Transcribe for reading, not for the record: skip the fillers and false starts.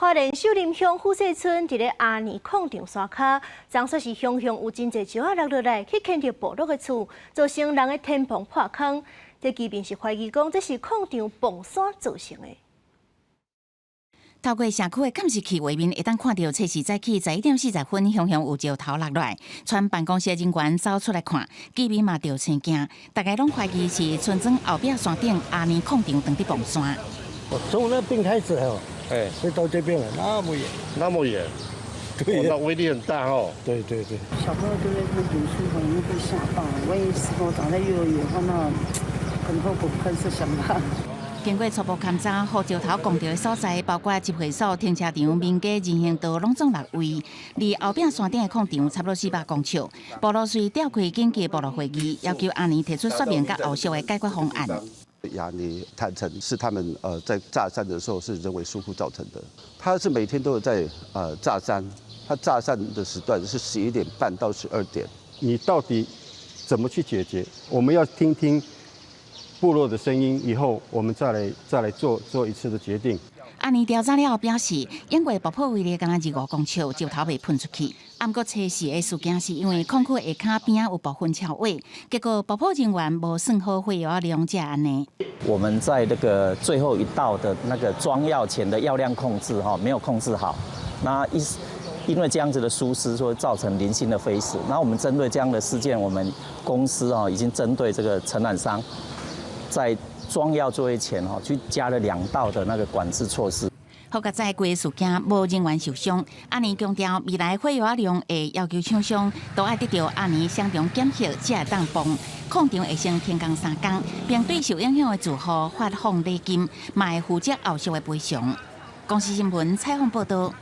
花蓮秀林鄉富勢村佇咧阿年礦場山跤，昨說是雄雄有真濟石仔落落來，去牽著部落的厝，造成人的天棚破空。這居民是懷疑講，這是礦場磅山造成的。透過社區的監視器畫面，會當看著，測時早起11點40分，雄雄有石頭落來，村辦公室人員走出來看，居民嘛著生驚，大家攏懷疑是村莊後壁山頂阿年礦場當佇磅山。從那邊開始哦，哎，會到這邊來，那麼遠，那麼遠，對，那威力很大哦。對對對。小朋友都在那邊讀書，可能會被嚇到。萬一石頭砸在幼兒園的話，那可能後果不堪設想吧。經過初步勘查，予石頭摃著的所在，包括集會所、停車場、民家、人行道，攏總六位。離後壁山頂的礦場差不多400公尺。部落遂召開緊急部落會議，要求阿年提出說明佮後續的解決方案。亞尼坦承是他們在炸山的時候是人為疏忽造成的。他是每天都有在炸山，他炸山的時段是11點半到12點。你到底怎麼去解決？我們要聽聽部落的聲音，以後我們再來做一次的決定。阿年調查了後表示，因為爆破威力敢若25公尺，石頭袂噴出去。毋過測試的事件是因為礦區下跤邊有部分超額，結果爆破人員無算好火藥量才按呢。我們在那個最後一道的那個裝藥前的藥量控制哈，沒有控制好，那因為這樣子的疏失，所以造成零星的飛石。那我們針對這樣的事件，我們公司啊已經針對這個承攬商，在裝藥作業前哈，去加了兩道的那個管制措施。好佳哉規个事件無人員受傷。阿年強調，未來火藥量會要求廠商都愛得著阿年現場檢核，才會當磅。礦場會先停工3工，並對受影響的住戶發放禮金，嘛會負責後續的賠償。公視新聞採訪報導。